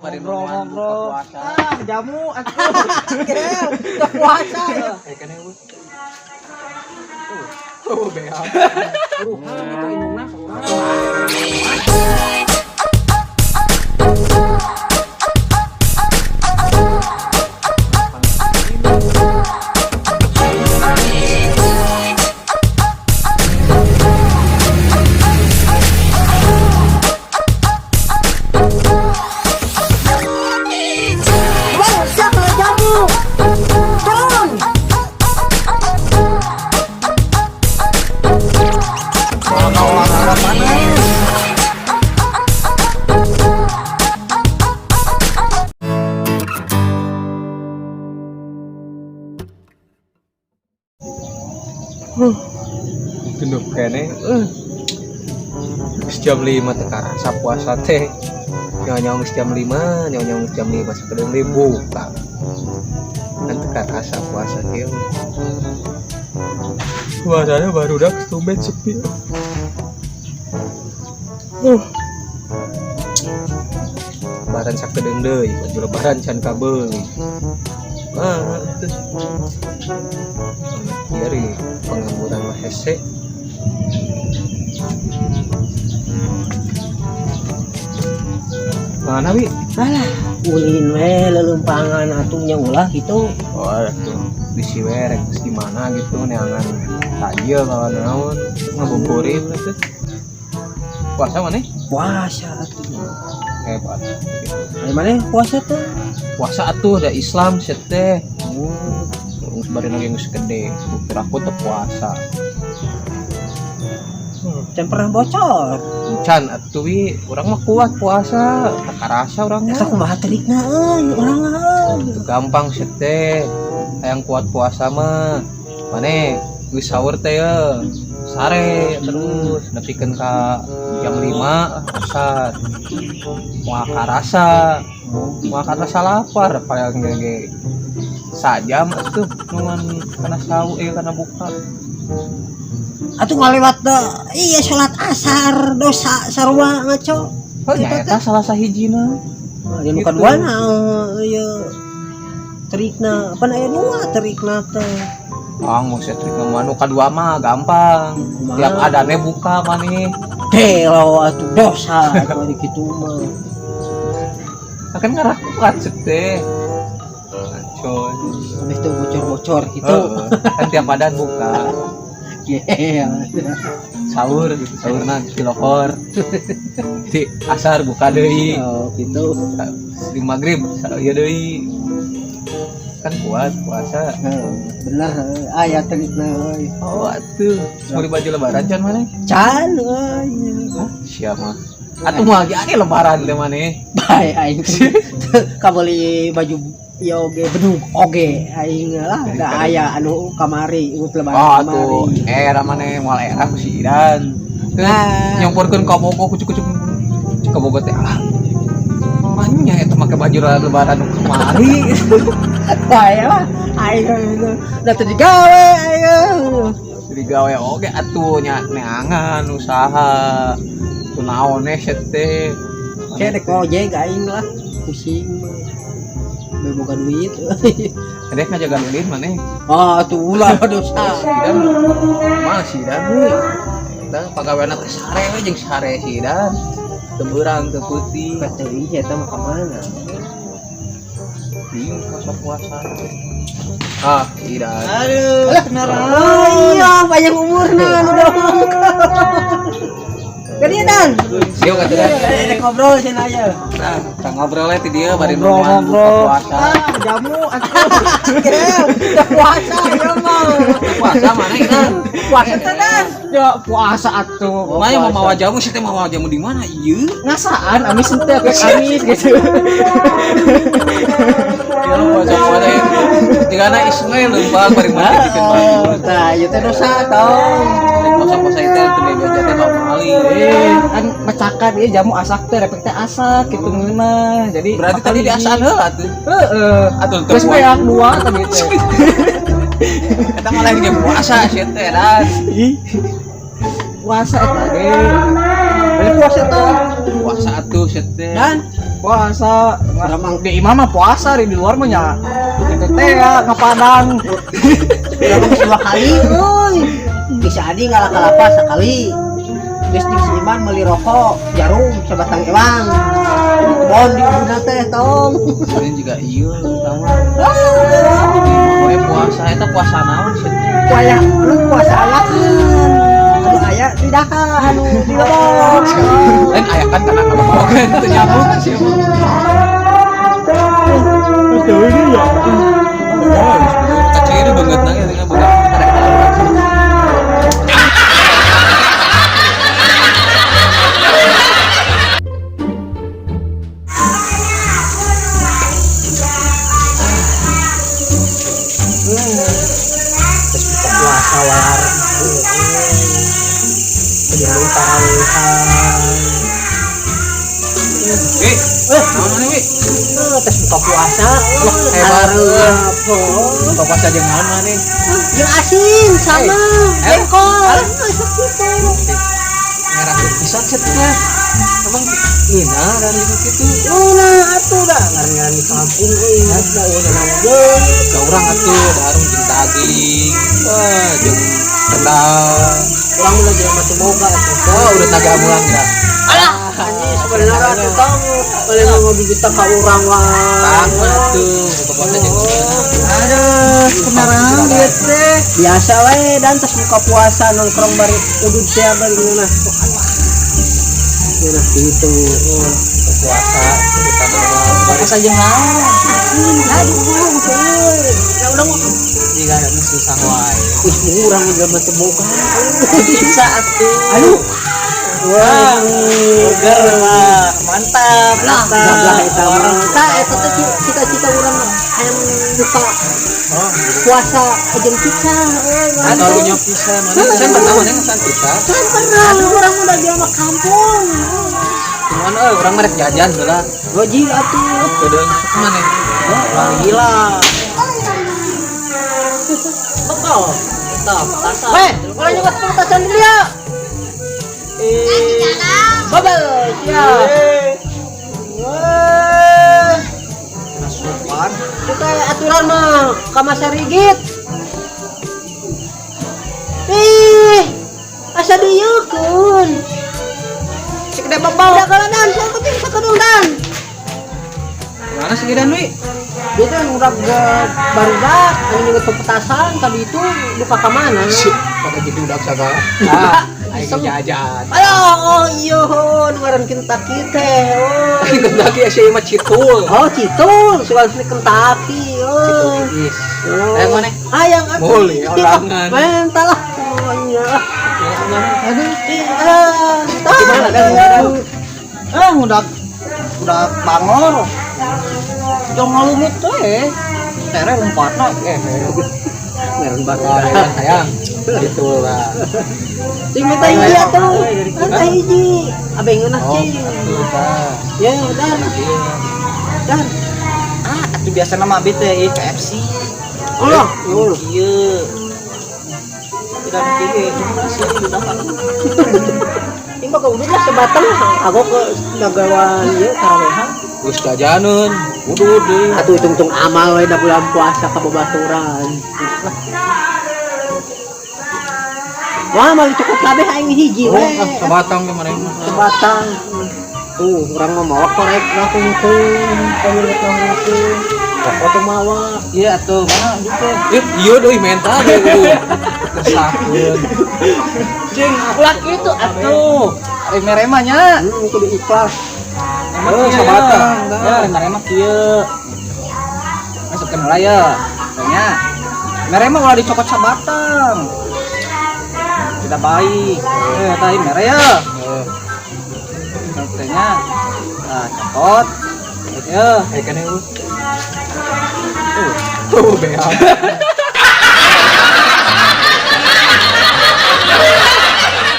Ngobrol-ngobrol. Ah, jamu atuh. Gel, udah puasa ya. Eh kan ya. Oh, bea. Uruhan itu indungna ka urang. Bang, siapa jamu? Turun! Genep kene. Geus jam 5 teh karasa puasa teh. Nyawa geus jam 5, nyawa geus jam 5 sakedeung deui buka. Kan teu karasa puasa kieu. Puasanya baru dah tumben sepi. Lebaran sakedeung deui, baju lebaran can kabeuli. Ah, tuh. Kieu pengangguran mah hese. Mana wi? Alah, ulin we lelumpangan atuh nya ulah gitu. Oh, tuh bisi we rek geus di mana gitu neangan takjil lawan naon ngabuburit tuh. Puasa mana? Puasa atuh. Hebat. Ari maneh puasa teh? Puasa atuh da Islam sia teh. Geus bari lagi geus gede, bukti aku teu puasa. Can pernah bocor. Can atuh wi, urang mah kuat puasa, teu karasa urang mah. Eta kumaha trikna euy, urang mah euy. Itu gampang sia teh. Hayang kuat puasa mah. Mane geus sahur teh ye. Sare terus nepikeun ka jam 5 asar. Moal karasa. Moal karasa lapar paling ge sajam atuh nungan kana sahu kana buka. Atuh ngalewat teh iya salat asar dosa sarua ngaco. Oh, nya eta salah sahijina. Aya nu Gitu. kaduana ieu trikna, pan aya dua trikna teh. Ah, mau saya trik mah nu kadua mah gampang. Kumaha? Tiap adane buka maneh. Gelo atuh dosa atuh ari kitu mah. Kan ngarah kuat cek teh. Ngaco. Habis itu bocor-bocor gitu. Heeh, kan tiap adan buka. Iya. Sahur gitu, sahurna di lokor. Di asar buka deui. Oh, gitu. Di maghrib ieu deui. Kan kuat puasa. Heeh, bener heuh. Aya trikna euy. Oh, atuh. Meuli baju lebaran can maneh? Can euy. Hah, sia mah. Atuh moal ge ane lebaran teh maneh. Bae aing kabeuli baju ieu oge bedug oge aing lah da aya anu kamari ingut lebaran Oh, kamari. atuh era maneh moal era ku si Idan. Nah. Nyamperkeun ka Bogor kucuk-kucuk ka Bogor teh ah. Manya eta make baju lebaran nu kamari. Bae lah aing da teu digawe aing. Jadi gawe oge atuh nya neangan usaha. Tuh naon eh sia teh. Kayak dek ojek aing lah pusing mah. Be boga duit. Dek ngajaga lilin maneh. Ah atuh ulah dosa. Si Idan mah si Idan we. Eta pagaweana teh sare we jeung sare si Idan. Teu beurang teu peuting. Teuing eta mah ka mana? Bingung puasa-puasa. Ah, si Idan. Aduh, oh, iya, panjang umurna nu dong. Gede Dan. Sieu kata Dan. Rek ngobrol cenah aya. Nah, kita ngobrol ti dieu bari nungguan buka Ngobrol-ngobrol. puasa. Ah, jamu atuh. Gel, udah puasa ya mah. Puasa mana Idan? Puasa teh Dan. Ya puasa atuh. Mana mau mawa jamu sih teh mawa jamu di mana? Ieu. Ngasaan amis henteu amis gitu. Ya puasa puasa itu. Tigana Ismail leumpang bari mati bikin baju. Tah, ieu teh dosa tong. Puasa puasa itu teu beja teh pamali. Kan mecakan ieu jamu asak teh repek teh asak gitu ngeunah. Jadi Berarti tadi diasaan heula tuh. Heeh. Atuh teu Geus beak dua tadi teh. Eta mah lain ge puasa sih teh dan. Puasa eta ge. Beli puasa teh. Puasa atuh sih teh. Dan Puasa. Urang Di imah mah puasa, di luar mah nya. Itu teh ya ngapadang. Urang mah dua kali euy. Bisa adi ngalah kalapa sekali. Geus jeung si Iman meuli rokok, jarum sabatang ewang. Di kebon di uduna teh tong. Ini juga iya utama. Pokoknya puasa eta puasa naon sih? Wayah lu puasa ayakeun. Anu aya di daha anu di lebok. Lain aya kan kana kalebok teu nyambung sih. Ya. Kecil banget nangis dengan boga karek. Terus buka puasa walar. Sebelum tarawehan. Eh, naon maneh wi? Tes buka puasa. Wah, hebat. Buka Buka puasa jeung naon maneh? Jeung asin sama jengkol. Alah. Sok gitu. Ngerakeun pisan sia teh. Emang ngeunah dari kitu. Nah, atuh dah ngaran-ngaran di kampung euy, da eueuh naon deui. Ka urang atuh dahareun jeung daging. Wah, jeung rendang. Urang mah jelema teu boga atuh. Wah, udah naga mulang ya. Alah, anjing sebenarnya atuh tong boleh ngomong ka urang wae. Tang atuh buka puasa jeung Aduh, kenaraan dia teh. Biasa we dan tos buka puasa nongkrong bari udud sia bari ngeunah. Ngeunah gitu. Buka puasa kita mah Puasa jeung naon? Aduh, euy. Ya udah mah. jika ada nu susah wae. Wih, urang mah jelema teu boga. Pizza atuh. Aduh. Wah, Burger mah mantap. lah, Mantap. eta mah. Tah eta teh cita-cita urang hayang buka puasa jeung pizza. Karunya pisan mana? Saya pernah mana ngesan pizza. Kan pernah urang udah jelema kampung. Cuman euy urang mah rek jajan heula. Goji atuh. Kedeung sok maneh. Wah, gila. Bekal. Eta petasan. Weh, ulah nyokot petasan dulu ya. Babel, siap. Wah. Masukan. Kita aturan mah ka Masarigit. Ih, asa dieukeun. Cek deh babal. Udah kaladan, sakedeung sakedeung dan. Mana sih Dan wi? Dia tuh yang udah barudak, anu nyokot petasan tadi itu lupa ka mana. Pada gitu udah sagala. Ah, aing jajan. Ayo, oh iya, nu ngaran Kentucky teh. Oh. Kentucky sia mah citul. Oh, citul, suka Kentucky. Oh. Citul is. Oh. Hayang maneh? Hayang atuh. Boleh, orangan. Mental lah. Oh, iya. Aduh. Ah, Gimana, Dan? Dan? Ah, udah bangor. Jong ngalumut teh. Tere lompatna. Ngaran Wah, barudak. hayang. Gitu lah. Sing minta hiji atuh. Minta hiji. Abe ngeunah Oh, cing. atuh tah. Ya, dan dan. Ah, atuh biasa nama abi teh ieu KFC. Allah, Oh, kieu. Tidak kieu, cuma sih udah. Ini mah udah lah sebatang aku ke nagawan ieu tarawehan. Geus jajaneun, udud deui. Atuh hitung-hitung amal we da bulan puasa ka babaturan. Wah, malah cukup kabeh aing hiji Oh, we. ah, sebatang ke mana mah. Sebatang. Tuh, urang mah mawa korek lah kungkung, pemilik lah kungkung. Rokok tuh mawa. Iya atuh, mana gitu. Ih, iya deui mental deui. Kesakeun. Jeung ulah kitu atuh. Ari mere mah nya. Kudu ikhlas. Oh, sabatang, Ya, mere mah kieu. Masukkeun heula ya. Nya. Mere mah ulah dicokot sabatang. Tidak baik. Eh, tadi mere ya. Heeh. Nya. Nah, cokot. Ya. Eh, kan eu. Tuh, beak.